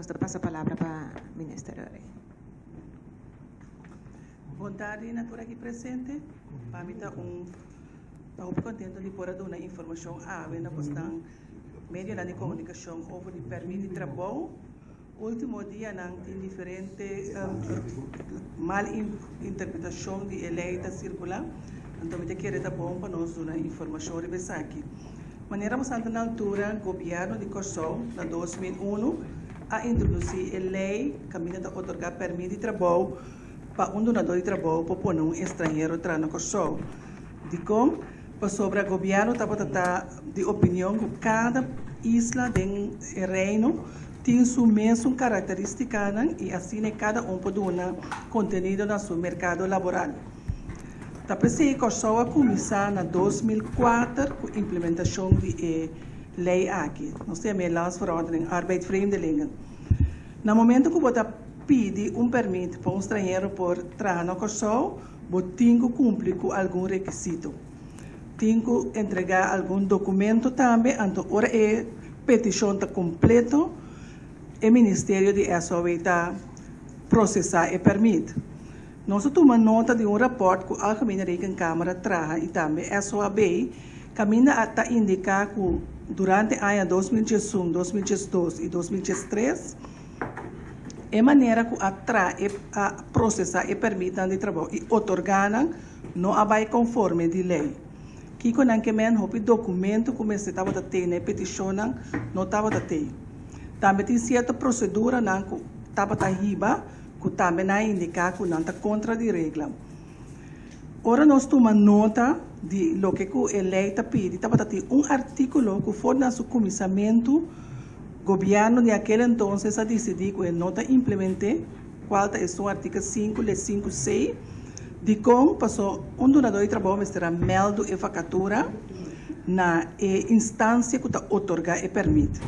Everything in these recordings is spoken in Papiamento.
Nos ta pasa palabra pa minister ora. Bon tardi na tur aki presente. Pa mi ta un ta hopi contento di por a duna informacion awe na bosnan medionan di comunicacion over di permit di trabou. Ultimo dianan tin diferente mal interpretacion di e ley ta circula, anto mi ta kere ta bon pa nos duna informacion riba esaki. Manera bo sa ta na altura, Gobierno di Corsou na 2001 a introduci e ley caminda ta otorga permit di trabou pa un dunador di trabou por pone un estranhero traha na Corsou. Dicon? Pasobra Gobierno tabata ta di opinion cu cada isla den e Reino tin su mesun caracteristicanan y asina cada un por duna contenido na su mercado laboral. Ta p'esey Corsou a cuminsa na 2004 cu implementacion di e ley aki. Nos ta yama e Landsverordening Arbeid Vreemdelingen. Na momento cu bo ta pidi un permit pa un stranhero por traha na Corsou, bo tin cu cumpli cu algun rekisito. Tin cu entrega algun documento tambe, anto ora e peticion ta completo, e Ministerio di SOW ta procesa e permit. Nos a tuma nota di un rapport cu Algemene Rekenkamer a traha y tambe SOAB, caminda ta indica cu durante aña 2011, 2012 y 2013, e manera cu a tra e a procesa e permitnan di trabou y otorga nan no a bay conforme di ley. Kico nan ke men hopi documento cu mester tabata tene peticionnan no tabata te. Tambe tin cierto proceduranan cu tabata hiba cu tambe nan a indica cu nan ta contra di regla. Ora nos tuma nota di loke cu e ley ta pidi, tabata tin un articulo cu for na su cuminsamento gobierno di aquel entonces a dicidi cu e no ta implemente, cual ta esun artikel 5 lid 5c, dicon paso un dunador di trabou mester a meldo e vacatura na e instancia cu ta otorga e permit.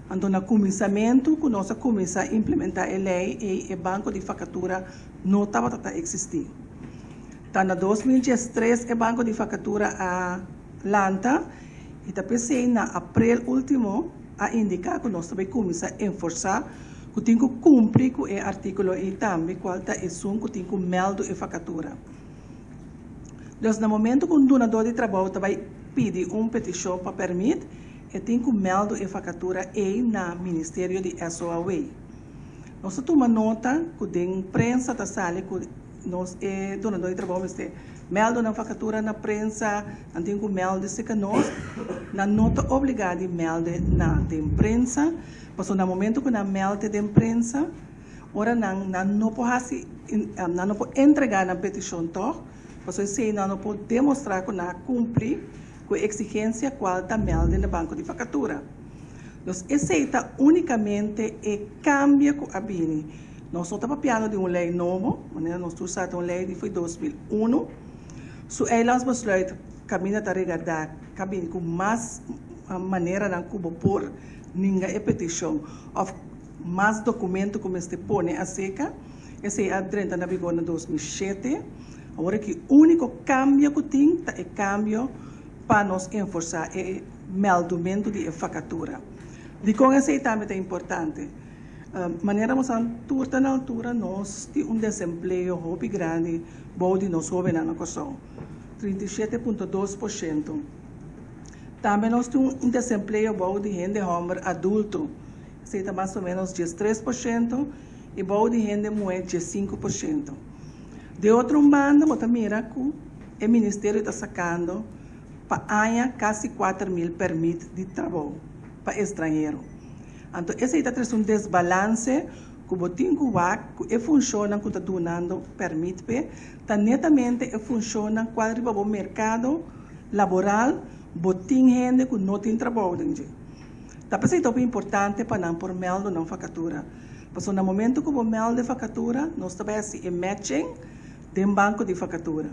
Anto na cuminsamento cu nos a cuminsa implementa e ley ey, e banco di vacatura no tabata ta existi. Ta na 2013 e banco di vacatura a lanta y ta p'esey na april ultimo a indica cu nos ta bay cuminsa enforsa cu tin cu cumpli cu e articulo ey tambe, cual ta esun cu tin cu meldo e vacatura. Dus na momento cu un dunador di trabou ta bay pidi un peticion pa permit, e tin cu meldo e vacatura ey na Ministerio di SOAW. Nos a tuma nota cu den prensa ta sali cu nos e dunador di trabou mester meldo nan vacatura na prensa, nan tin cu melde cerca nos. Nan no ta obliga di melde na den prensa, pasobra na momento cu nan melde den prensa, ora nan nan no por haci, nan no por entrega nan peticion toch, pasobra esey nan no por demostra cu nan a cumpli cu e exigencia cual ta melde na banco di vacatura. Dus esey ta unicamente e cambio cu a bini. Nos no ta papiando di un ley nobo, manera nos tur sa ta un ley di foi 2001. Su eilandsbesluit caminda ta regarda ca bini cu mas maneranan cu bo por ninga e peticion of mas documento cu mester pone acerca. Esey a drenta na vigor na 2007. Awor aki unico cambio cu tin ta e cambio pa nos enforsa e meldumento di e vacatura. Dicon esey tambe ta importante? Manera nos a tur ta na altura, nos tin un desempleo hopi grandi bou di nos hobennan na Corsou, 37.2%. Tambe nos tin un desempleo bou di hende homber adulto, esey ta mas o menos 13%, y bou di hende muhe 15%. Di otro banda bo ta mira cu e ministerio ta sacando pa aña casi 4000 permit di trabou pa estranhero. Anto esey ta trece un desbalance cu bo tin cu wak cu e funcionnan cu ta dunando permit pe ta netamente e funcionnan cual riba bo mercado laboral bo tin hende cu no tin trabou den dje. Ta p'esey ta hopi importante pa nan por meldo nan vacatura. Pasobra na momento cu bo melde vacatura, nos ta bay haci e matching den banco di vacatura.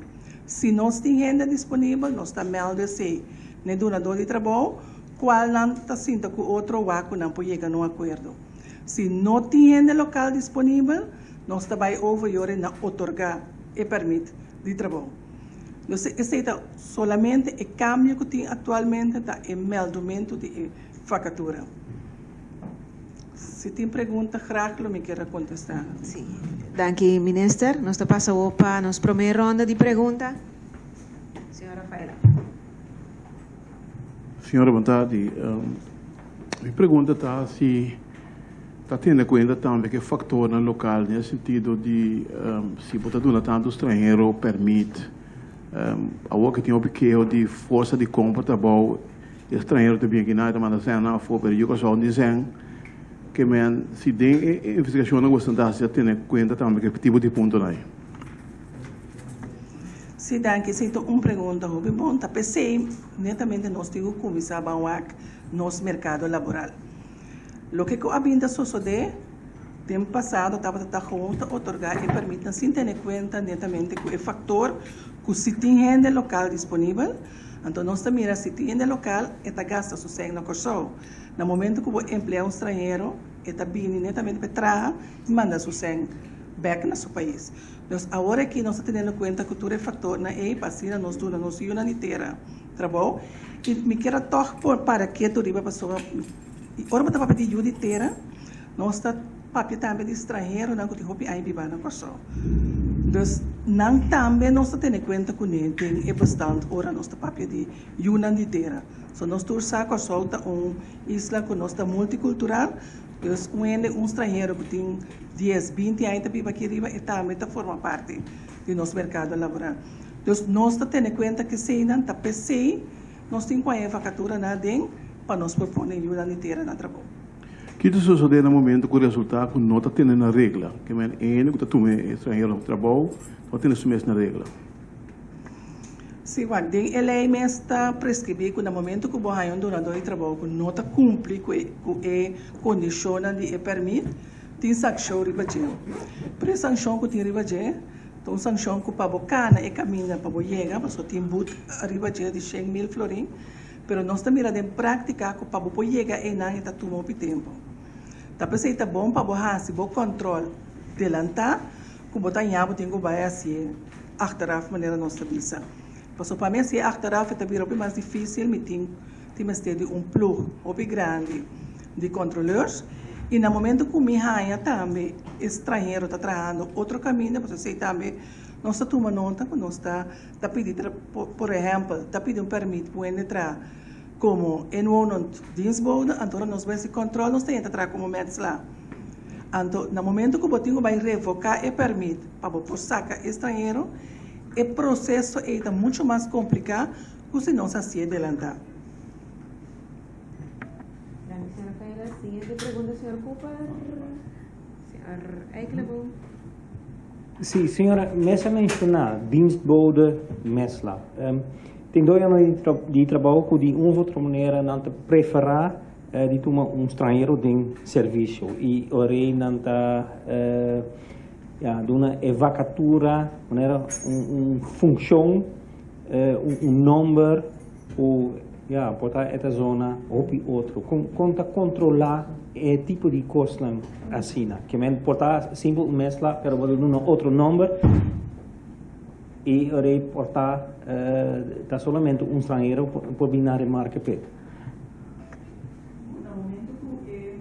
Si nos tin hende disponibel, nos ta melde esey n'e dunador di trabou, cual nan ta sinta cu otro wak cu nan por yega na un acuerdo. Si no tin hende local disponibel, nos ta bay over yori na otorga e permit di trabou. Dus esey ta solamente e cambio cu tin actualmente ta e meldumento di e vacatura. Si tin pregunta graag lo mi kier a kontestá. Sí. Danki Minister. Nos ta pasa awor pa nos promé ronda di pregunta. Señor Rafaela. Señora bon tardi. Mi pregunta ta si ta tene kuenta tambe ku e faktornan lokal den e sentido di si bo ta duna tantu stranhero pèrmit awor ke tin hopi keho di forsa di kompra trabou e stranhero ta bin akinan e ta manda sènnan afó pero yu Kòrsou no tin sèn ke men si den e investigashonnan ku boso ta hasi ta tene kuenta tambe ku e tipo di puntonan ei. Sí, danki. Esei ta un pregunta hopi bon. Ta p'esei netamente nos tin ku kuminsá ban wak nos merkado laboral. Loke ku a bin ta sosodé den pasado tabata ta gewoon ta otorgá e pèrmitnan sin tene kuenta netamente ku e faktor ku si tin hende lokal disponibel, anto nos ta mira si tin hende lokal e ta gasta su sèn na Kòrsou. Na momento ku bo empleá un stranhero e ta bini netamente pa e traha i manda su sèn bèk na su pais. Nos awor aki nos ta teniendo kuenta ku tur e faktornan ei pa asina nos duna nos yunan di tera trabou i mi kier a tòg por para ketu riba pasobra ora bo ta papia di yu di tera nos ta papia tambe di stranheronan ku tin hopi aña biba na Kòrsou. Dus nan tambe nos ta tene kuenta kuné den e bestand ora nos ta papia di yunan di tera. So nos tur sa Kòrsou ta un isla ku nos ta multikultural. Dus un hende, un stranhero ku tin dies, binti aña ta biba aki riba, e tambe ta forma parti di nos merkado laboral. Dus nos ta tene kuenta ku eseinan ta p'esei nos tin ku haña e vakaturanan aden pa nos por pone yunan di tera na trabou. Ki ta sosodé na momento ku resultá ku no ta tene na regla? Ke men e hende ku ta tuma e stranhero na trabou no tene su mes na regla. Sí, wak, den e lei mes ta preskribí ku na momentu ku bo haña un dunadó di trabou ku no ta kumpli ku e ku e kondishonnan di e pèrmit, tin sankshon riba dje. Pero e sankshon ku tin riba dje ta un sankshon ku pa bo kana e kaminda pa bo yega, pasobra tin but riba dje di 100,000 florin, pero nos ta mira den práktika ku pa bo por yega einan e ta tuma hopi tempu. Ta p'esei ta bon pa bo hasi bo kòntròl delantá ku bo ta haña bo tin ku bai hasié achteraf manera nos ta bisa. Pasobra pa mi hasié achteraf e ta bira hopi mas difísil, mi tin tin mester di un ploeg hopi grandi di kontroleurs i na momento ku mi haña tambe e stranhero ta trahando otro kaminda pasobra esei tambe nos ta tuma nota ku nos ta ta pidi por ehèmpel ta pidi un pèrmit pa un hende traha komo inwonend dienstbode anto ora nos bai hasi kòntròl nos ta yenta traha komo metsla. Anto na momento ku bo tin ku bai revoká e pèrmit pa bo por saka e stranhero, e proseso ei ta muchu mas kompliká ku si nos hasié delantá. Danki señora Feira. Siguiente pregunta señor Cooper. Señor Eikelenboom. Sí, señora, mes a menshoná dienstbode mesla. Tin doñonan di trabou ku di un of otro manera nan ta preferá di tuma un stranhero den servisio i ora ei nan ta ya duna e vakatura manera un funshon un nomber ku ya por ta e ta zona hopi otro. Kon kon ta kontrolá e tipo di kosnan asina? Ke men por ta simpel un mesla pero bo ta duna otro nomber i ora ei por ta ta solamente un stranhero por bin na remarke p'e. Na momento ku e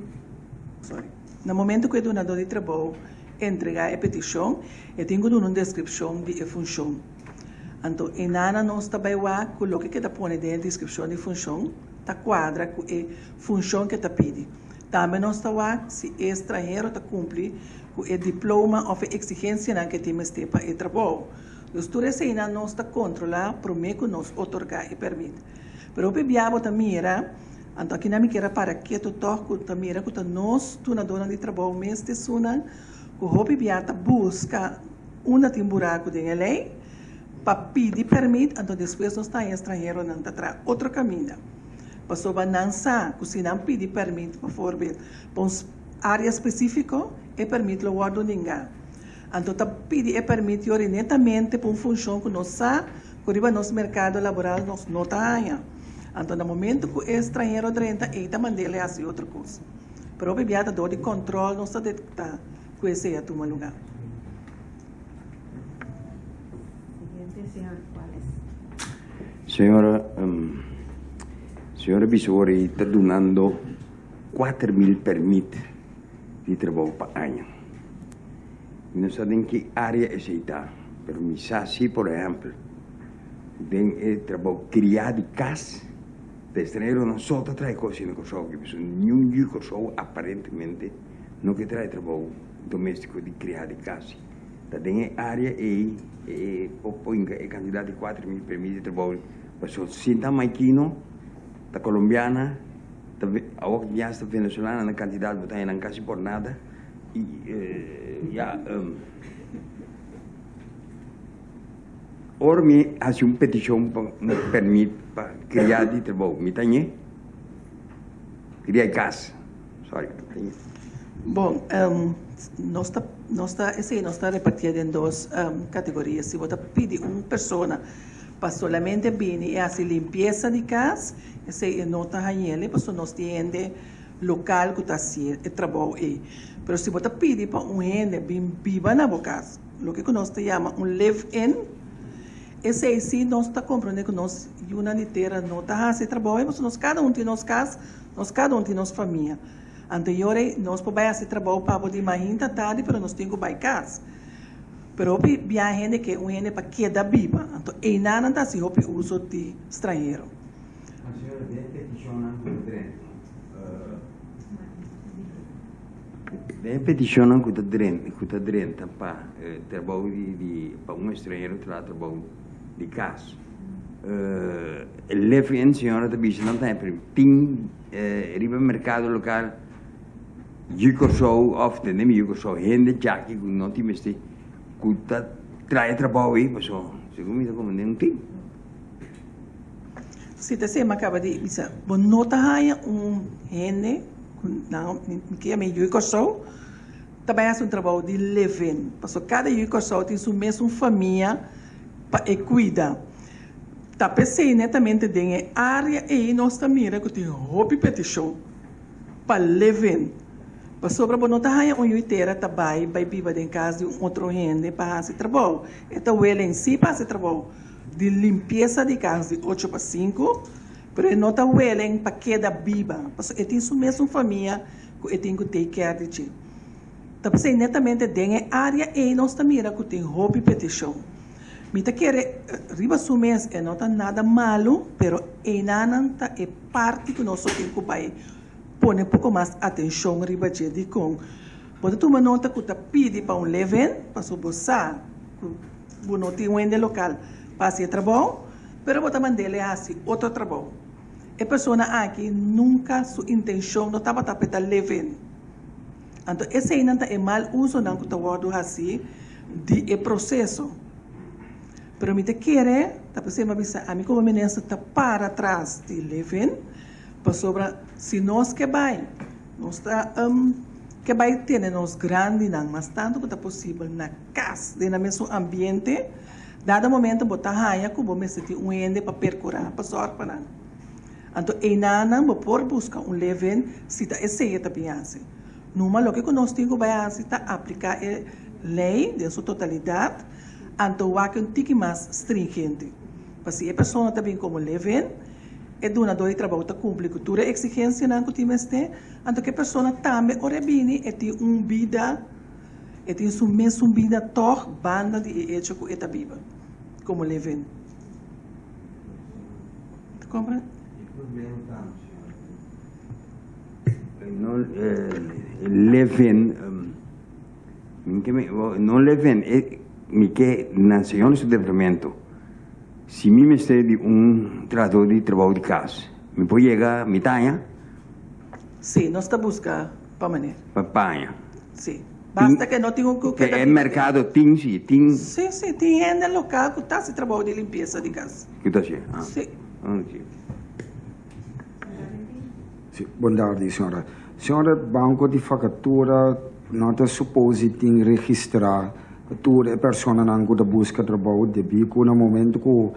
sorry, na momento ku e dunadó di trabou entregá e petishon, e tin ku duna un deskripshon di e funshon. Anto e nana nos ta bai wak ku loke ke ta pone den e deskripshon di funshon ta kuadra ku e funshon ke ta pidi. Tambe nos ta wak si e stranhero ta kumpli ku e diploma òf e eksigensianan ke tin mester pa e trabou. Dus tur eseinan nos ta kontrolá promé ku nos otorgá e pèrmit. Pero hopi bia bo ta mira, anto akinan mi kier a para ketu tòg ku ta mira ku ta nos dunadónan di trabou mes ta esunnan ku hopi bia ta buska unda tin buraku den e lei pa pidi pèrmit, anto despues nos ta haña estranheronan ta traha otro kaminda. Pasobra nan sa ku si nan pidi pèrmit baforbel pa un área spesífiko e pèrmit lo wòrdu ningá. Anto ta pidi e pèrmit yori netamente pa un funshon ku nos sa ku riba nos merkado laboral nos no ta haña. Anto na momento ku e stranhero drenta ei ta mand'el e hasi otro kos. Pero hopi bia ta dor di kòntròl nos ta detektá ku esei a tuma lugá. Siguiente, señor Cuales. Señora, señora Bisori ta dunando 4000 permit. di trabou pa aña. Mi no sa den ki área esei ta, pero mi sa si, por ehèmpel, den e trabou kriá di kas, ta estranheronan so ta traha e kos na Kòrsou aki, pasobra niun yu Kòrsou aparentemente no ke traha e trabou doméstiko di kriá di kas. Ta den e área ei e por poinga e kantidat di 4000 permit di trabou, pasobra si ta maikino, ta kolombiana, ta awor ya sta venezolana na kantidat bo ta haña nan kasi por nada. Ya, ora mi hasi un petishon pa un permit pa kria di trabou, mi ta ñe? Kria di kas, sorry, mi ta ñe. Bon, nos ta, nos ta, esei nos ta repartié den dos kategoria. Si bo ta pidi un persona pa solamente bini i hasi limpiesa di kas, esei e no ta hañ'el, pasobra nos tin hende lokal ku ta hasi e trabou ei. Pero si bo ta pidi pa un hende bin biba na bo kas, loke ku nos ta yama un live-in, esei sí nos ta komprondé ku nos yunan di tera no ta hasi e trabou ei, pasobra nos kada un tin nos kas, nos kada un tin nos famia. Anto e ora ei nos por bai hasi trabou pa bo di mainta tardi, pero nos tin ku bai kas. Pero hopi bia hende ke un hende pa keda biba, anto einan nan ta hasi hopi uso di stranhero. Señora, den petishonnan ku ta drenta, den e petishonnan ku ta drenta, ku ta drenta pa trabou di di pa un estranhero traha trabou di kas, e live-in señora ta bisa nan ta haña tin riba merkado lokal yu Kòrsou òf tende mi yu Kòrsou hende djaki ku no tin mester ku ta traha e trabou ei pasobra segun mi ta komprende no tin. Si ta esei mi a kaba di bisa, bo no ta haña un hende ku nan mi ke yama yu di Kòrsou ta bai hasi un trabou di leven, pasobra kada yu di Kòrsou tin su mesun famia pa e kuida. Ta p'esei netamente den e área ei nos ta mira ku tin hopi petishon pa leven, pasobra bo no ta haña un yu di tera ta bai bai biba den kas di un otro hende pa hasi trabou. E ta welen sí pa hasi trabou. Di limpiesa di kas di ocho pa sinku, pero e no ta welen pa keda biba, pasobra e tin su mesun famia ku e tin ku take care di dje. Ta p'esei netamente den e área ei nos ta mira ku tin hopi petishon. Mi ta kere riba su mes e no ta nada malu, pero einanan ta e parti ku nos lo tin ku bai pone poko mas atenshon riba dje. Dikon? Bo ta tuma nota ku ta pidi pa un live-in, pasobra bo sa ku. Bo no tin wende lokal pa hasi e trabou, pero bo ta mand'el e hasi otro trabou. E persona aki nunka su intenshon no tabata pa e ta live-in. Anto eseinan ta e mal usonan ku ta wòrdu hasi di e proseso. Pero mi ta kere, ta p'esei mi a bisa ami komo minister ta para tras di live-in, pasobra si nos ke bai, nos ta ke bai tene nos grandinan mas tantu ku ta posibel na. Kas den nan mesun ambiente, dado momento bo ta haña ku bo mester tin un hende pa perkurá, pa sòrg pa nan. Anto einanan bo por buska un live-in si ta esei e ta bin hasi. Numa loke ku nos tin ku bai hasi ta apliká e lei den su totalidat, anto wak un tiki mas stringente. Pa si e persona ta bin komo live-in, e dunadó di trabou ta kumpli ku tur e eksigensianan ku tin mester, anto ku e persona tambe ora e bini e tin un bida. E tin su mesun bida tòg banda di e echo ku e ta biba komo leven. Ta kompra? E problema ta, señora, no leven, mi ke me, no leven, e mi ke na señora su departamento, si mi mester di un trahador di trabou di kas, mi por yega mi taña? Sí, nos ta buska pa manera. Pa paña. Sí. Basta ke no tin un ku keda E merkado tin si, tin. Sí, sí, tin hende lokal ku ta hasi trabou di limpiesa di kas. Ku ta hasi? Ah. Sí. Ok. Sí, bon tardi señora. Señora, banco di vakatura no ta supos di tin registrá tur e personanan ku ta buska trabou debí ku na momento ku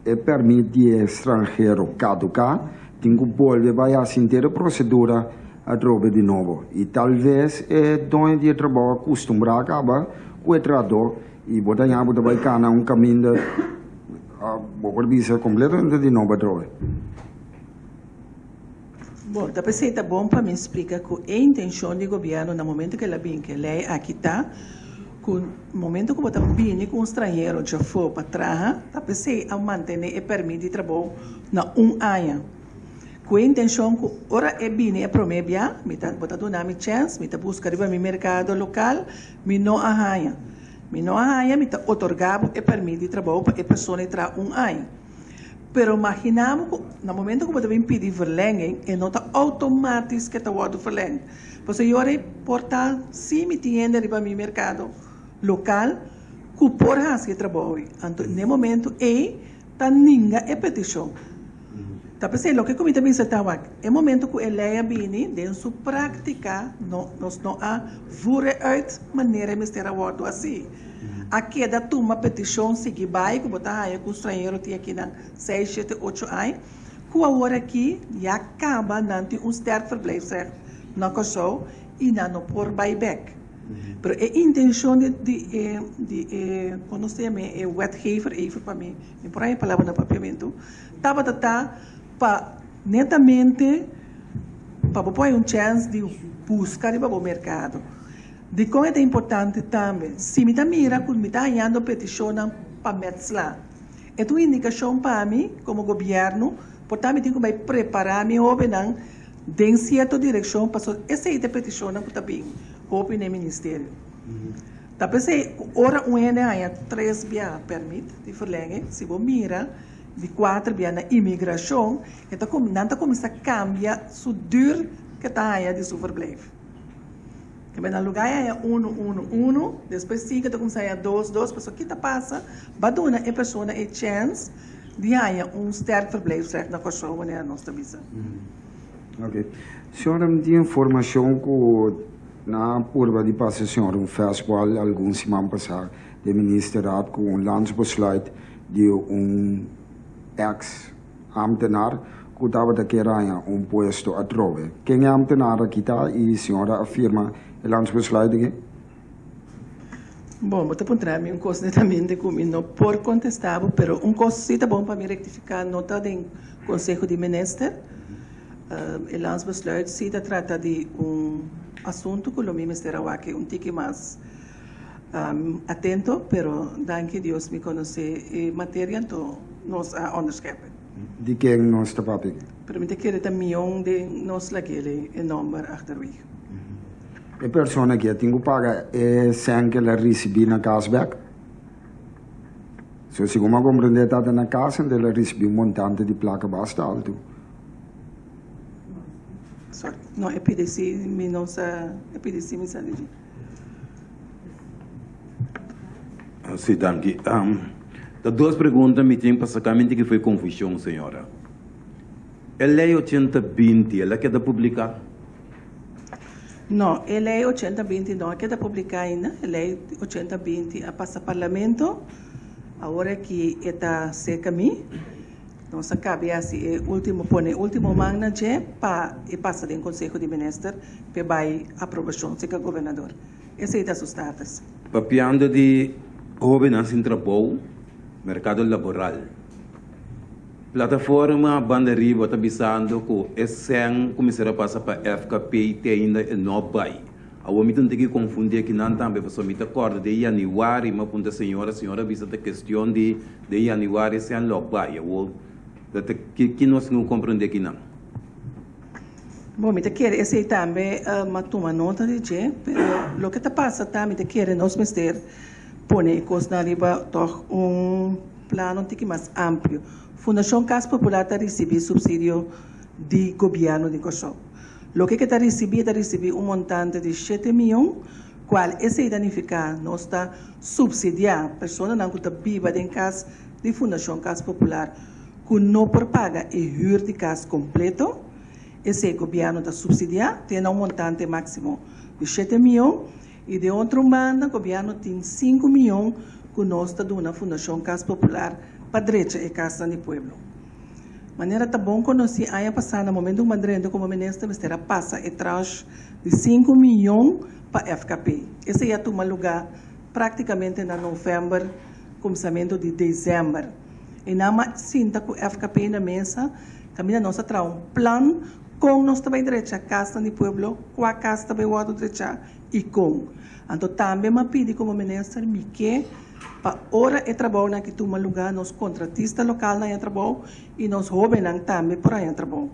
e pèrmit di e stranhero kaduká, tin ku bolbe bai hasi henter e prosedura atrobe di nobo. I tal ves e doño di e trabou a kustumbrá kaba ku e trahadó i bo ta haña bo ta bai kana un kaminda, bo por bisa kompletamente di nobo atrobe. Bon, ta p'esei ta bon pa mi splika ku e intenshon di gobièrnu na momento ku el a bin ku e lei aki ta ku momento ku bo ta bini ku un stranhero djafó pa traha, ta p'esei a mantené e pèrmit di trabou na un aña. Ku e intenshon ku ora e bini e promé bia, mi ta bo ta duna mi chèns, mi ta buska riba mi merkado lokal, mi no a haña. Mi no a haña, mi ta otorgá bo e pèrmit di trabou pa e persona e traha un aña. Pero maginá bo ku na momento ku bo ta bin pidi verlenging, e no ta outomátis ku e ta wòrdu verleng. Pasobra e ora ei por ta si mi tin hende riba mi merkado lokal ku por hasi e trabou ei. Anto n'e momento ei ta ninga e petishon. Ta p'esei loke ku mi ta bisa ta wak, e momento ku e lei a bini den su práktika no nos no a voer e uit manera e mester a wòrdu hasi. A keda tuma petishon sigui bai ku bo ta haña ku un stranhero tin akinan seis, shete, ocho aña ku awor aki ya kaba nan tin un sterk verblijfsrecht na Kòrsou i nan no por bai bèk. Pero e intenshon di di e di e kon nos ta yama e wetgever even pa mi mi por haña e palabra na papiamentu tabata ta pa netamente pa bo por haña un chèns di buska riba bo merkado. Dikon e ta importante tambe? Si mi ta mira ku mi ta hañando petishonnan pa metsla, e ta un indikashon pa mi komo gobièrnu, por ta mi tin ku bai prepará mi hóbennan den sierto direkshon pasobra esei ta e petishonnan ku ta bin hopi na e ministerio. Ta p'esei ku ora un hende haña tres bia pèrmit di verlenging, si bo mira di kuater bia na imigrashon, e ta nan ta kuminsá kambia su dür ku e ta haña di su verblijf. Kebé na lugá e haña unu, unu, unu, despues sinku ta kuminsá haña dos, dos, pasobra ki ta pasa? Ba duna e persona e chèns di haña un sterk verblijfsrecht na Kòrsou, manera nos ta bisa. Ok. Señora, mi tin informashon ku nan a purba di pasa señora un fèstbal algun siman pasá den ministerraad ku un landsbesluit di un èks Ambtenaar ku tabata kier haña un puesto atrobe. Ken e ambtenaar aki ta i señora a firma e landsbesluit aki? Bon, bo ta puntra mi un kos netamente ku mi no por kontestá bo, pero un kos sí ta bon pa mi rektifiká, no ta den Konseho di Minister. E landsbesluit sí ta trata di un asuntu ku lo mi mester a wak un tiki mas Atento, pero danki Dios mi konosé e materia anto nos a onderscheppen. Di ken nos ta papia? Pero mi ta kere ta mion den nos lagele e nomber achterwege. E persona aki a tin ku paga e sèn ku el a risibí na kas bèk? So segun mi a komprendé ta na kas anto el a risibí un montante di plaka basta altu. Sorry, no e pidi si mi no sa, e pidi si mi sa di dje. Sí, danki. Ta dos pregunta mi tin pasacamente ki foi confusion, señora. E ley ochenta binti, el a keda publica? No, e ley ochenta binti no a keda publica ainda. E ley ochenta binti a pasa parlamento, awor aki e ta cerca mi. Nos a cabe haci e ultimo, pone e ultimo man na dje pa e pasa den Conseho di Minister p'e bay aprobacion cerca Gobernador. Esey ta su status. Papiando di hobennan sin trabou, mercado laboral. Plataforma Banda Riba ta bisando cu e cen cu mester a pasa pa FKP te ainda e no bay. Awor mi ta un tiki konfundi akinan tambe pasobra mi ta kòrda den yanüari mi a puntra señora, señora a bisa ta kestion di den yanüari esei lo bai. Awor ta ta ki ki nos tin ku komprendé akinan? Bon, mi ta kere esei tambe mi a tuma nota di dje, pero loke ta pasa ta mi ta kere nos mester pone e kosnan riba tòg un plano un tiki mas amplio. Fundashon Kas Popular ta risibí supsidio di gobièrnu di Kòrsou. Loke ke ta risibí, e ta risibí un montante di shete mion, kual esei ta nifiká nos ta supsidiá personanan ku ta biba den kas di Fundashon Kas Popular ku no por paga e hür di kas kompleto. Esei gobièrnu ta supsidiá te na un montante máksimo di shete mion i den otro banda gobièrnu tin sinku mion ku nos ta duna Fundashon Kas Popular pa drecha e kasnan di pueblo. Manera ta bon konosí aña pasá na momento ku Mandrendo komo minister mester a pasa e tranche di sinku miyon pa FKP. Esei a tuma lugá práktikamente na novèmber, kuminsamentu di desèmber. E nan a sinta ku FKP na mesa kaminda nos a traha un plan. Kon nos ta bai drecha kasnan di pueblo, kua kas ta bai wòrdu drechá i kon. Anto tambe m'a pidi komo minister mi ke pa ora e trabounan aki tuma lugá nos kontratista lokalnan haña trabou i nos hóbennan tambe por haña trabou.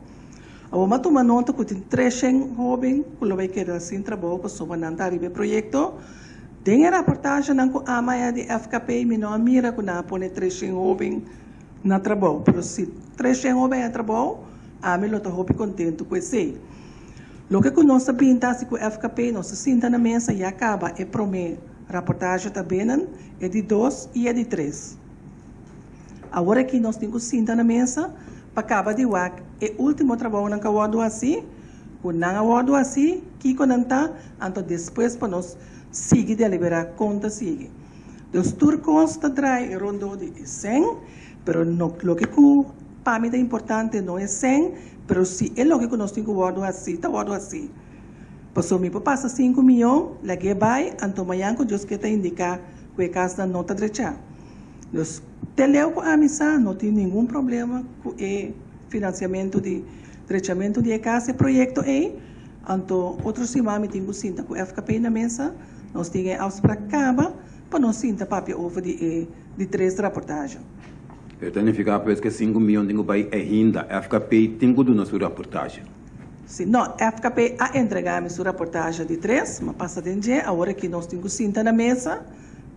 Awor m'a tuma nota ku tin treshen hóben ku lo bai keda sin trabou pasobra nan ta riba e proyekto. Den e raportashenan ku a maya di FKP mi no a mira ku nan a pone treshen hóben na trabou, pero si treshen hóben haña trabou ami lo ta hopi kontentu ku esei. Loke ku nos ta bin ta hasi ku FKP, nos ta sinta na mesa ya kaba e promé raportashe ta binnen, e di dos i e di tres. Awor aki nos tin ku sinta na mesa pa kaba di wak e último trabounan ku a wòrdu hasi, ku nan a wòrdu hasi, kiko nan ta, anto despues pa nos sigui deliberá kon ta sigui. Dus tur kos ta drai rondó di e sèn, pero no loke ku pa mi ta importante no e sèn, pero si e loke ku nos tin ku wòrdu hasi ta wòrdu hasi. Pasobra mi por pasa sinku miyon, lag'é bai, anto mañan ku Dios ke ta indiká ku e kasnan no ta drechá. Dus te leu ku ami sa no tin ningun problema ku e finansiamentu di drechamentu di e kas, e proyekto ei. Anto otro siman mi tin ku sinta ku FKP na mesa, nos tin e afsprak kaba pa nos sinta papia over di e di tres raportahe. E ta nifiká pues ku e sinku miyon tin ku bai ainda. FKP tin ku duna su raportahe. Si, no, FKP a entregá mi su raportahe di tres, m'a pasa den dje, awor aki nos tin ku sinta na mesa.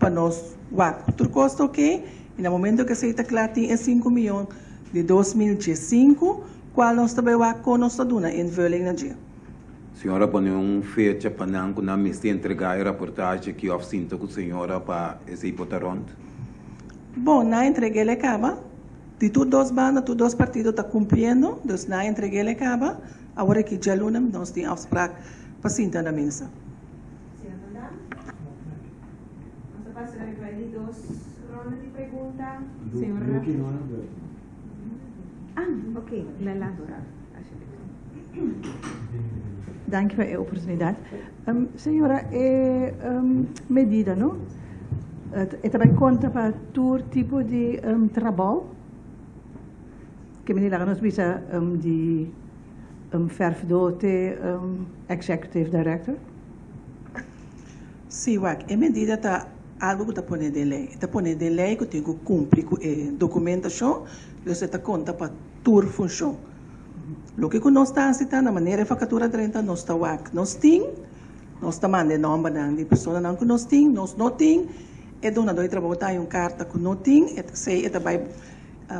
pa nos wak ku tur kos ta oke i na momento ku esei ta kla tin e sinku miyon di 2015 kual nos ta bai wak kon nos ta duna invulling na dje. Señora pone un fecha pa nan ku nan mester entrega e raportahe aki òf sinta ku señora pa esei por ta rònt? Bon, nan a entreg'el e kaba. Di tur dos banda, tur dos partido ta kumpliendo, dus nan a entreg'el e kaba. Awor aki djaluna nos tin afsprak pa sinta na mesa. Señor Van Dam. Nos ta pasa riba e di dos ronda di pregunta. Señor Rafa. Ah, ok, la lato Ralph, alsjeblieft. Danki pa e oportunidat. Señora, e medida no, e ta bai konta pa tur tipo di trabou? Ke mester laga nos bisa di verfdo te executive director? Sí, wak, e medida ta algu ku ta pone den lei. E ta pone den lei ku tin ku kumpli ku e dokumentashon, dus e ta konta pa tur funshon. Loke ku nos ta hasi ta na manera e vakatura drenta nos ta wak nos tin, nos ta manda e nòmbernan di personanan ku nos tin, nos no tin, e dunadó di trabou ta haña un karta ku no tin, e ta esei e ta bai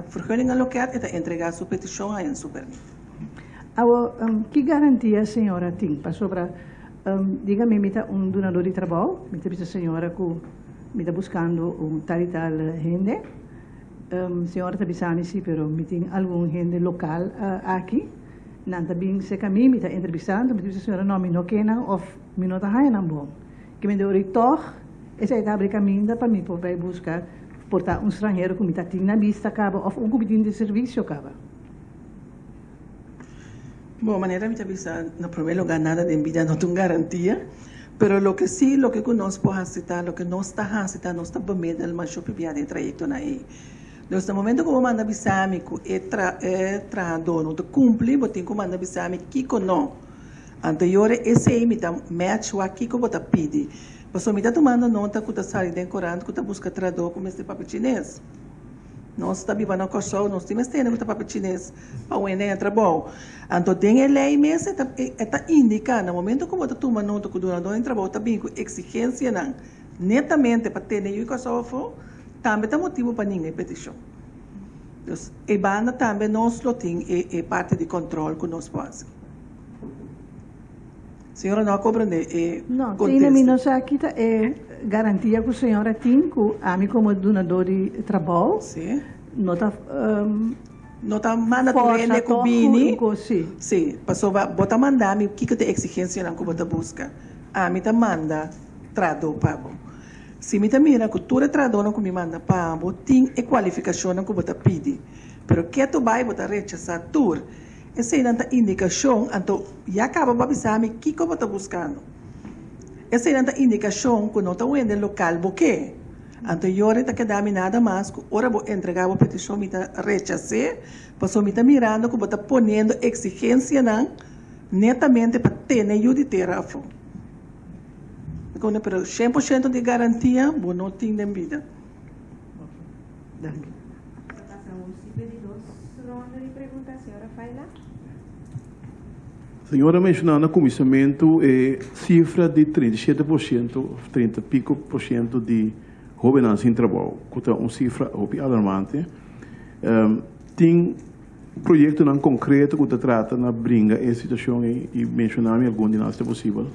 vergunningenloket, e ta entregá su petishon haña su pèrmit. Awor, ki garantia señora tin? Pasobra, diga mi, mi ta un dunadó di trabou, mi ta bisa señora ku mi ta buskando un tal i tal hende. Señora ta bisa mi, sí, pero mi tin algun hende lokal aki, nan ta bin serka mi, mi ta entrevistando, mi ta bisa señora, no, mi no ke nan òf mi no ta haña nan bon. Ke mi dor i tòg esei ta abri kaminda pa mi por bai buska por ta un stranhero ku mi ta tin na bista kaba òf un ku mi tin di servisio kaba. Bon, manera mi ta bisa, na promé lugá nada den bida no ta un garantia, pero loke sí, loke ku nos por hasi ta, loke nos ta hasi ta, nos ta bemiddel masho pibia den e trayektonan ei. Dus na momento ku bo manda bisa mi ku e tra e trahadó no ta kumpli, bo tin ku manda bisa mi kiko no. Anto yora esei mi ta match wak kiko bo ta pidi. Pasobra mi ta tumando nota ku ta sali den korant ku ta buska trahadó ku mester papia chines. Nos ta biba na Kòrsou, nos tin mester hende ku ta papia chines pa wende e trabou. Anto den e lei mes e ta e ta indiká na momento ku bo ta tuma nota ku dunadó di trabou ta bini ku eksigensianan netamente pa tene yu Kòrsou afó, tambe ta motibu pa ninga e petishon. Dus e banda tambe nos lo tin e e parti di kòntròl ku nos por hasi. Señora no a komprendé e No, tin mi no sa ki ta e garantia ku señora tin ku ami komo dunadó di trabou no ta No ta manda tur hende ku bini. Sí, pasobra bo ta manda mi kiko ta e eksigensianan ku bo ta buska. Ami ta manda trahadó pa bo. Si mi ta mira ku tur e trahadónan ku mi manda pa bo tin e kualifikashonnan ku bo ta pidi, pero ketu bai bo ta rechasá tur. Eseinan ta indikashon, anto ya kaba bo a bisa mi kiko bo ta buskando. Eseinan ta indikashon ku no ta wende lokal bo ke. Anto yora ta keda mi nada mas ku ora bo entregá bo petishon mi ta rechas'é, pasobra mi ta mirando ku bo ta poniendo eksigensianan netamente pa tene yu di tera afó. Pero 100% di garantia bo no tin den bida. Danki. Ta pasa un ciclo di dos ronda di pregunta, señora Faila. Señora a menshoná na kuminsamentu e sifra di 37% òf 30 piko por siento di hóbennan sin trabou, ku ta un sifra hopi alarmante. Tin proyektonan konkreto ku ta trata na bringa e situashon ei i menshoná mi algun di nan si ta posibel?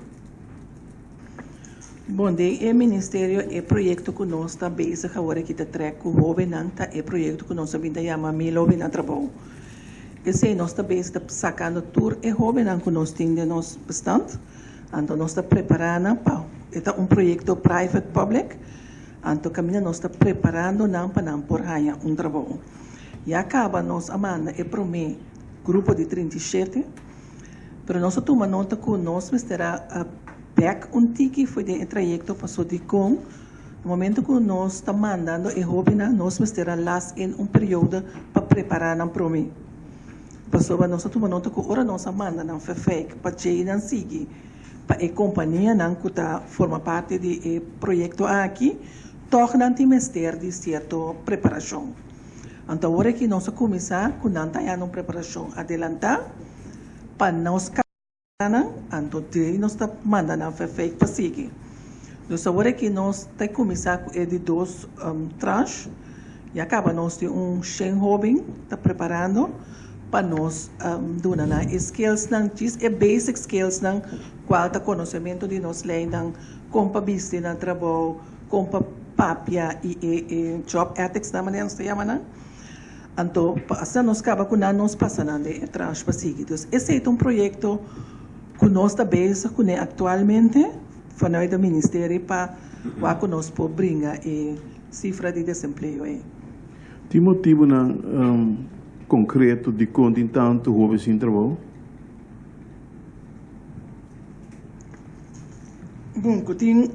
Bon, den e ministerio e proyekto ku nos ta bezig awor aki ta trèk ku hóbennan ta e proyekto ku nos a bin ta yama Mi Lobi na Trabou. Esei nos ta bezig ta sakando tur e hóbennan ku nos tin den nos bestand, anto nos ta prepará nan pa e ta un proyekto private public, anto kaminda nos ta preparando nan pa nan por haña un trabou. Ya kaba nos a manda e promé grupo di 37. Pero nos a tuma nota ku nos mester a bèk un tiki for den e trayekto paso dikon na momento ku nos ta mandando e hóbennan nos mester a las in un periodo pa prepará nan promé. Pasobra nos a tuma nota ku ora nos a manda nan fèfèk pa djei nan sigui pa e kompanianan ku ta forma parti di e proyekto aki tòg nan tin mester di sierto preparashon. Anto awor aki nos a kuminsá ku nan ta hañando un preparashon adelantá pa nos kananan, anto dei nos ta manda nan fèfèk pa sigui. Dus awor aki nos ta kuminsá ku e di dos tranche, ya kaba nos tin un shen hóben ta preparando pa nos duna nan e skillsnan, djis e basic skillsnan kual ta konosementu di nos leinan, kon pa bisti na trabou, Kon pa papia i e e job ethics nan manera nos ta yama nan. Anto pa asina nos kaba ku nan nos pasa nan den e tranche pa sigui. Dus esei ta un proyekto ku nos ta bezig kuné aktualmente vanuit de ministerie pa wak ku nos por bringa e sifra di desempleo ei. Tin motibunan konkreto dikon tin tantu hoben sin trabou? Bon, ku tin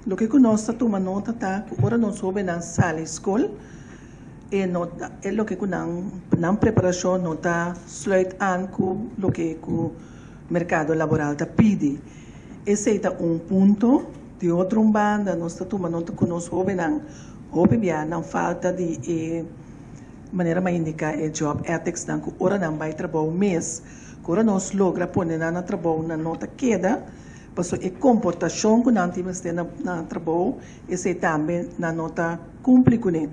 loke ku nos ta tuma nota ta ku ora nos hóbennan sali skol e no ta e loke ku nan nan preparashon no ta sluit aan ku loke ku merkado laboral ta pidi. Esei ta un punto. Di otro un banda nos ta tuma nota ku nos hóbennan hopi bia nan falta di e manera mi a indiká e job ethics nan ku ora nan bai trabou mes Ku ora nos logra pone nan na trabou nan no ta keda, pasobra e komportashon ku nan tin mester na na trabou esei tambe nan no ta kumpli kuné.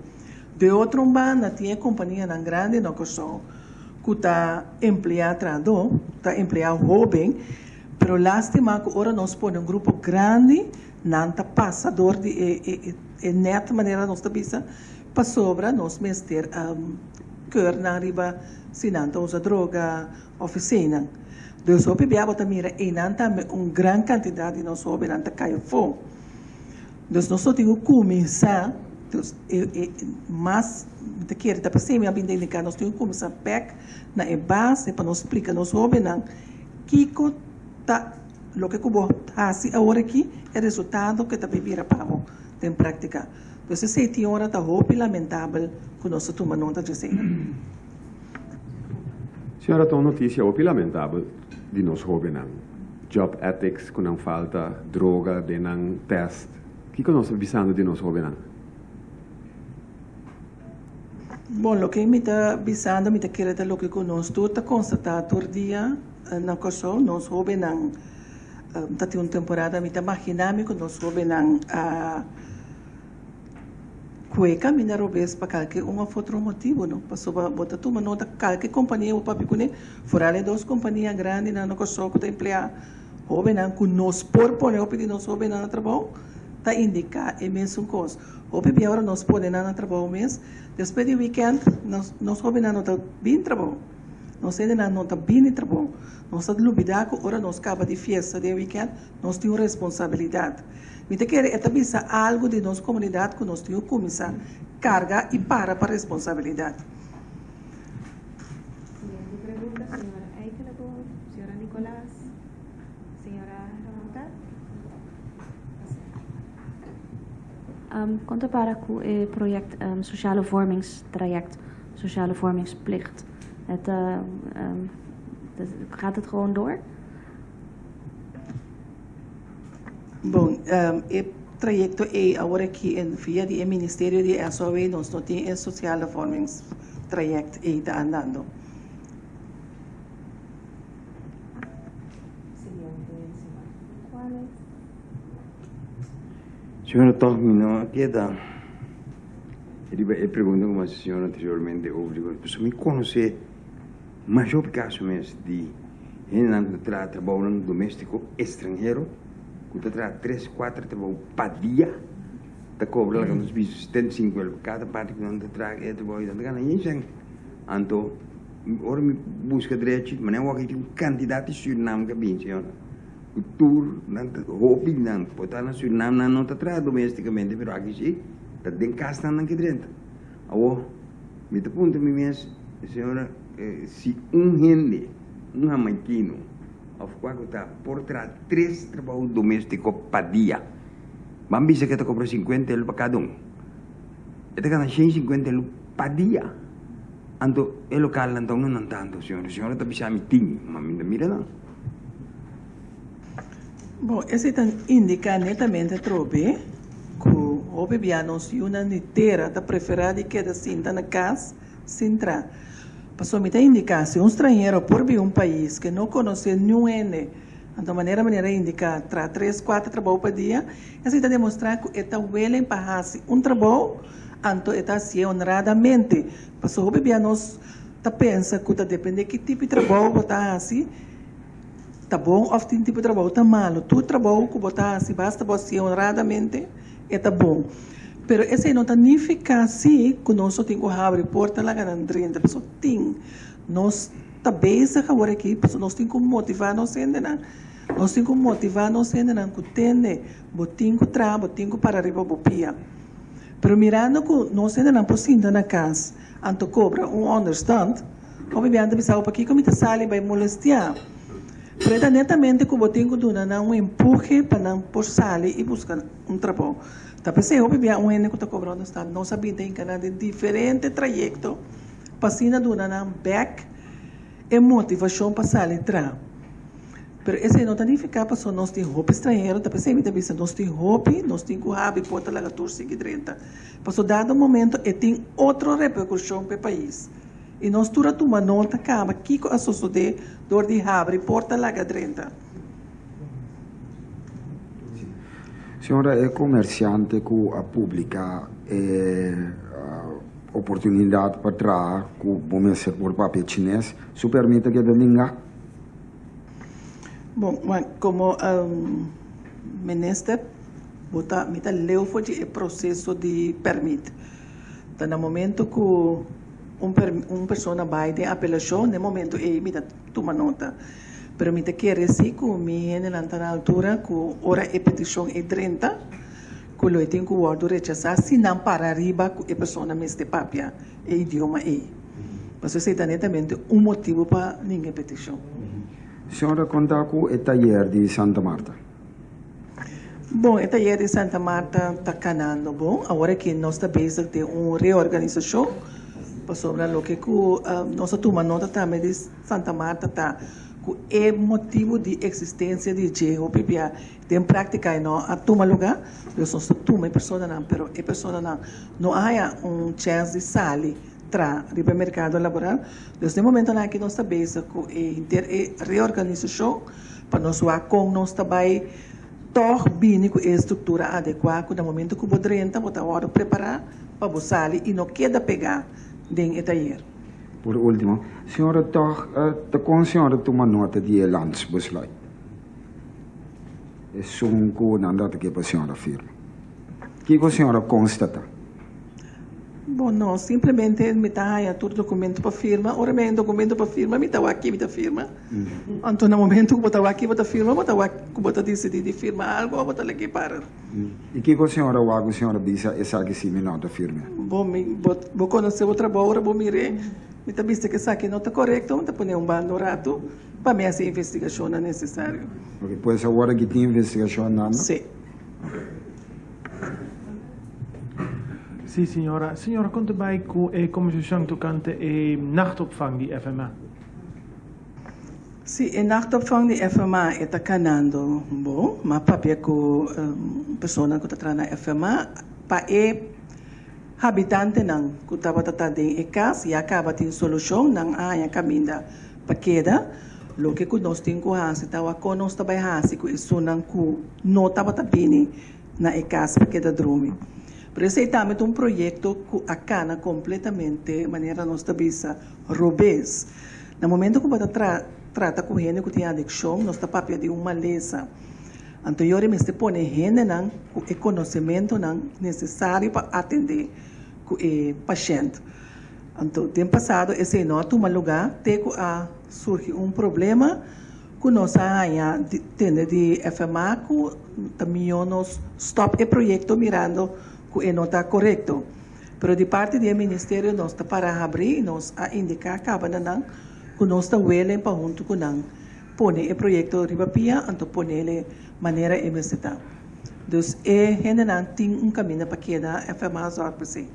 De otro un banda tin e kompanianan grandi na Kòrsou ku ta empleá trahadó, ta empleá hóben, pero lástima ku ora nos pone un grupo grandi nan ta pasa dor di e e e nèt manera nos ta bisa pasobra nos mester keur nan riba si nan ta usa droga of eseinan. Dus hopi bia bo ta mira einan tambe un gran kantidat di nos hobennan ta kai afó. Dus nos no tin ku kuminsá, dus e e mas mi ta kere ta p'esei mi a bin ta indiká nos tin ku kuminsá bèk na e base pa nos splika nos hobennan kiko ta loke ku bo hasi awor aki e resultado ke ta bin bira pa bo den práktika. Dus esei tin ora ta hopi lamentabel ku nos ta tuma nota dje esei. Señora ta un noticia hopi lamentabel di nos hobennan. Job ethics cu nan falta, droga den nan test. Kico nos ta bisando di nos hobennan? Bon, loke mi ta bisando mi ta kere ta loke cu nos tur ta constata tur dia na Corsou. Nos hobennan ta tin un temporada mi ta magina mi cu nos hobennan a Kue kaminda robes pa kalke un òf otro motibu, no. Pasobra bo ta tuma nota kalke kompania bo papia kuné, foral e dos kompania grandinan na Kòrsou ku ta empleá hóbennan ku nos por pone hopi di nos hóbennan na trabou, ta indiká e mesun kos. Hopi bia ora nos pone nan na trabou mes, despues di wikènt nos nos hóbennan no ta bin trabou. Nos hendenan no ta bini trabou. Nos ta lubidá ku ora nos kaba di fiesta den wikènt, nos tin un responsabilidat. Mi ta kere e ta bisa algu di nos komunidat ku nos tin ku kuminsá karga i para pa responsabilidat. Siguiente pregunta, señora Eikelenboom, señora Nicolaas, señora Ramoutar. Kon ta para ku e project sociale vormingstraject, sociale vormingsplicht? Het, gaat het gewoon door? Bon, e trayekto ei awor aki en via di e ministerio di SOW nos no tin e sociale vormingstraject ei ta andando. Siguiente, señor Juanes. Señora tòg mi no a keda riba e pregunta ku mi a hasi señor anteriormente over di kos pasobra mi konosé masha hopi kaso mes di hendenan ku ta traha trabounan doméstiko estranhero ku ta traha tres kuater trabou pa dia ta kobra laga nos bisa 75 el pa kada parti ku nan ta traha e trabou i nan ta gana yen sèn anto ora mi buska drechi manera wak tin un kantidat di Surinam ku a bin señora. Ku tur nan ta hopi nan por ta na Surinam nan no ta traha domesticamente pero aki si ta den kas nan nan ke drenta. Awor mi ta puntra mi mes señora si un hende un hamaikino of kua ku ta por traha tres trabou domestico pa dia ban bisa ke ta kobra sinkuenta elu pa kada un e ta gana shen sinkuenta elu pa dia anto e lokal nan ta un nan tanto señora señora ta bisa mi tin ma mi ta mira nan. Bon, esei ta indiká netamente atrobe ku hopi bia nos yunan di tera ta preferá di keda sinta na kas sin tra. Pasobra mi ta indiká si un stranhero por bin un pais ke no konosé niun hende, anto manera manera a indiká tra tres kuater trabou pa dia, esei ta demostrá ku e ta willing pa hasi un trabou, anto e ta hasié honradamente. Pasobra hopi bia nos ta pensa ku ta dependé ki tipo di trabou bo ta hasi. Ta bon of tin tipo trabou ta malo. Tur trabou ku bo ta hasi basta bo hasié honradamente e ta bon. Pero esei no ta nifiká si ku nos no tin ku habri porta laga nan drenta. Pasobra tin nos ta bezig awor aki pasobra nos tin ku motivá nos hendenan. Nos tin ku motivá nos hendenan ku tende bo tin ku traha, bo tin ku para riba bo pia. Pero mirando ku nos hendenan por sinta na kas anto kobra un onderstand. Hopi biaha ta bisa bo, Pakiko mi ta sali bai molestiá? Pero e ta netamente ku bo tin ku duna nan un empuhe pa nan por sali i buska un trabou. Ta p'esei hopi biaha un hende ku ta kobra onderstand nos a bin ta hinka nan den diferente trayekto pa asina duna nan bèk e motivashon pa sali traha. Pero esei no ta nifiká pasobra nos tin hopi stranhero, ta p'esei mi ta bisa nos tin hopi, nos tin ku habri porta laga tur sigui drenta. Pasobra dado momento e tin otro reperkushon pa e pais. I nos tur a tuma nota kaba kiko a sosodé dor di habri porta laga drenta. Señora, e komersiante ku a publiká e oportunidat pa traha ku bo mester por papia chines, su pèrmit ta keda ningá? Bon, komo minister bo ta, mi ta leu for di e proseso di pèrmit. Ta na momento ku un un persona bai den apelashon, den momento ei mi ta tuma nota. Pero mi ta kere si ku mi hendenan ta na altura ku ora e petishon ei drenta, ku lo e tin ku wòrdu rechasá si nan para riba ku e persona mester papia e idioma ei. Pasobra esei ta netamente un motibu pa ninga e petishon. Señora konta ku e tayer di Santa Marta. Bon, e tayer di Santa Marta ta kanando bon. Awor aki nos ta bezig den un reorganisashon pasobra loke ku nos a tuma nota tambe di Santa Marta ta ku e motibu di eksistensia di dje hopi bia den práktika e no a tuma lugá. Dus nos ta tuma e personanan pero e personanan no a haña un chèns di sali traha riba e merkado laboral. Dus den momentonan aki nos ta bezig ku e henter e reorganisashon. Pa nos wak kon nos ta bai tòg bini ku e struktura adekuá ku na momentu ku bo drenta bo ta wòrdu prepará pa bo sali i no keda pegá den e tayer. Por último, señora tòg ta kon señora tuma nota di e landsbesluit? Esun ku nan data ke pa señora firma. Kiko señora konstatá? Bon, no, simplemente mi ta haña tur documento pa firma. Ora mi haña un documento pa firma, mi ta wak ki mi ta firma. Anto na momento ku bo ta wak ki bo ta firma, bo ta wak ku bo ta disidí di firma algu òf bo ta lag'é para. I kiko señora wak ku señora bisa esaki si mi no ta firm'é? Bo, mi, bo, bo konosé bo trabou ora bo mir'é. Mi ta bisa ku esaki no ta korekto, mi ta pon'é un banda un ratu pa mi hasi investigashonnan nesesario. Oke, pues awor aki tin investigashon andando? Sí. Oke. Si, señora. Señora, kon ta bai ku e kombersashon tokante e nachtopvang di FMA? Si, e nachtopvang di FMA e ta kanando bon. M'a papia ku persona ku ta traha na FMA pa e habitantenan ku tabata ta den e kas ya kaba tin solushon, nan a haña kaminda pa keda. Loke ku nos tin ku hasi ta wak kon nos ta bai hasi ku esunnan ku no tabata bini na e kas pa keda drumi. Pero esei tambe ta un proyekto ku a kana kompletamente, manera nos ta bisa, robes. Na momento ku bo ta trata ku hende ku tin adikshon, nos ta papia di un malesa. Anto yori mester pone hendenan ku e konosementunan nesesario pa atendé ku e pashènt. Anto den pasado esei no a tuma lugá te ku a surgi un problema ku nos a haña tende di FMA ku ta mihó nos stòp e proyekto mirando ku e no ta korekto. Pero di parti di e ministerio nos ta para habrí i nos a indiká kaba na nan ku nos ta welen pa huntu ku nan pone e proyekto riba pia anto ponele manera e mester ta. Dus e hendenan tin un kaminda pa keda FMA zorg pa esei.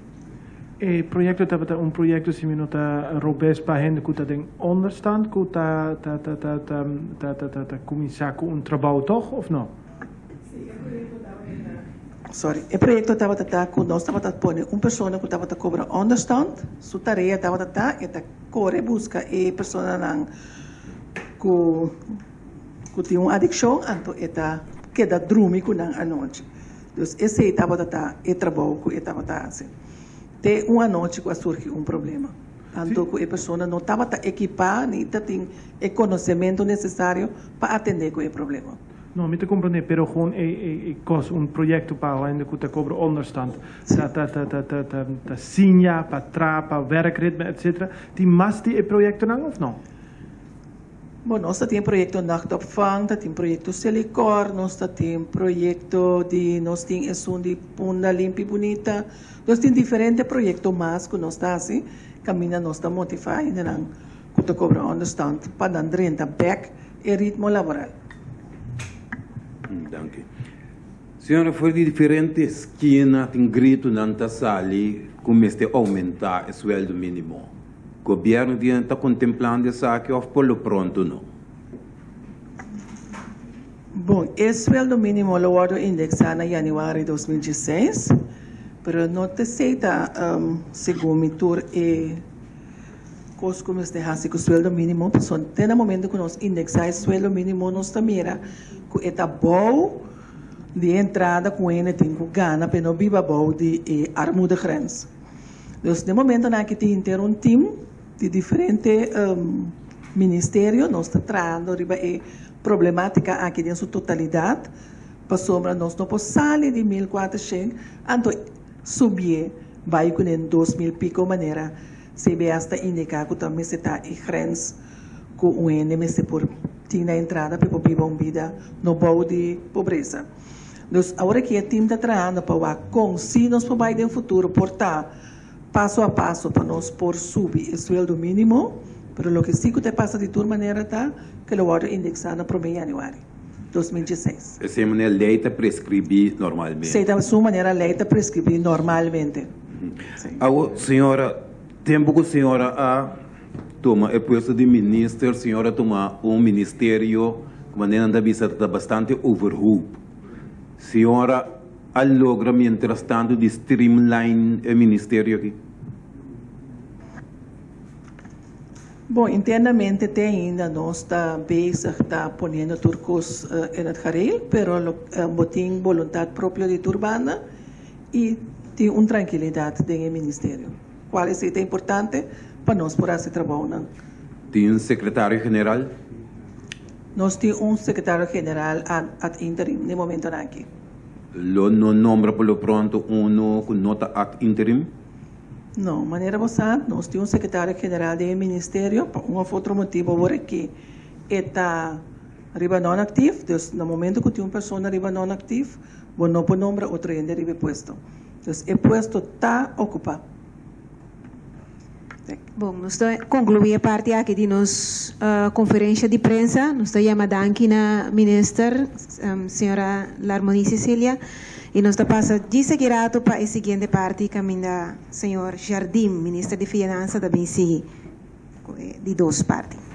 E proyekto tabata un proyekto si mi no ta robes pa hende ku ta den onderstand ku ta ta ta ta ta ta ta ta ta kuminsá ku un trabou tòg òf no? Sí, e proyekto tabata ta, sorry, e proyekto tabata ta ku nos tabata pone un persona ku tabata kobra onderstand, su tarea tabata ta e ta kore buska e personanan ku ku tin un adikshon anto e ta keda drumi ku nan anochi. Dus esei tabata ta e trabou ku e tabata hasi. Te un anochi ku a surgi un problema. Anto ku e persona no tabata ekipá ni ta tin e konosementu nesesario pa atendé ku e problema. No, mi ta komprendé, pero gewoon e e e kos, un proyekto pa hende ku ta kobra onderstand, ta ta ta ta ta ta ta siña pa traha, pa werkritme, etcetera. Tin mas di e proyektonan òf no? Bon, nos ta tin proyekto Nachtopvang, ta tin proyekto Selikor, nos ta tin proyekto di, nos tin esun di Punda Limpi Bunita. Nos tin diferente proyekto mas ku nos ta hasi, kaminda nos ta motivá hendenan ku ta kobra onderstand pa nan drenta bèk e ritmo laboral. Danki. Señora, for di diferente skina tin gritonan ta sali ku mester oumentá e suèldo mínimo. Gobierno tin ta contemplando esaki of por lo pronto no? Bon, e sueldo minimo lo wordo indexa na januari 2016, pero no ta esey ta segun mi tur e cos cu mester haci cu sueldo minimo, pasobra te na momento cu nos indexa e sueldo minimo nos ta mira cu e ta bou di e entrada cu hende tin cu gana pa e no biba bou di e armoedegrens. Dus den momentonan aki tin henter un team di diferente ministerio, nos ta trahando riba e problematica aki den su totalidad, pasobra nos no por sali di 1400 anto subié bai cu den 2000 pico manera CBS ta indica cu ta mester ta e grens cu un hende mester por tin na entrada pa e por biba un bida no bou di pobresa. Dus awor aki e team ta trahando pa wak kon si nos por bai den futuro por ta paso a paso pa nos por subi e sueldo minimo, pero loke si ku ta pasa di tur manera ta ke lo wòrdu indeksá na promé yanüari 2016. Esei manera lei ta preskribí normalmente. Esei ta su manera lei ta preskribí normalmente. Awor señora, tempu ku señora a tuma e puesto di minister, señor a tuma un ministerio ku manera nan ta bisa ta bastante overhoop. Señor a logra mientras tanto di streamline e ministerio aki? Bon, internamente te ainda nos ta bezig ta poniendo tur kos in het gareel, pero bo tin boluntad propio di tur banda y tin un trankilidad den e ministerio. Cual esey ta importante pa nos por haci trabounan. Tin un secretario general? Nos tin un secretario general ad interim den momentonan aki. Lo no nombra por lo pronto uno cu no ta ad interim? No, manera bo sa, nos tin un secretario general den e ministerio, pa un of otro motibo awor aki e ta riba non-actief, dus na momento cu tin un persona riba non-actief, bo no por nombra otro hende riba e puesto. Dus e puesto ta okupá. Bon, nos ta konkluí e parti aki di nos konferensia di prensa. Nos ta yama danki na minister, señora Larmonie Cecilia, i nos ta pasa djis aki rato pa e siguiente parti kaminda señor Jardim, minister di Finansa, ta bin sigui ku e di dos parti.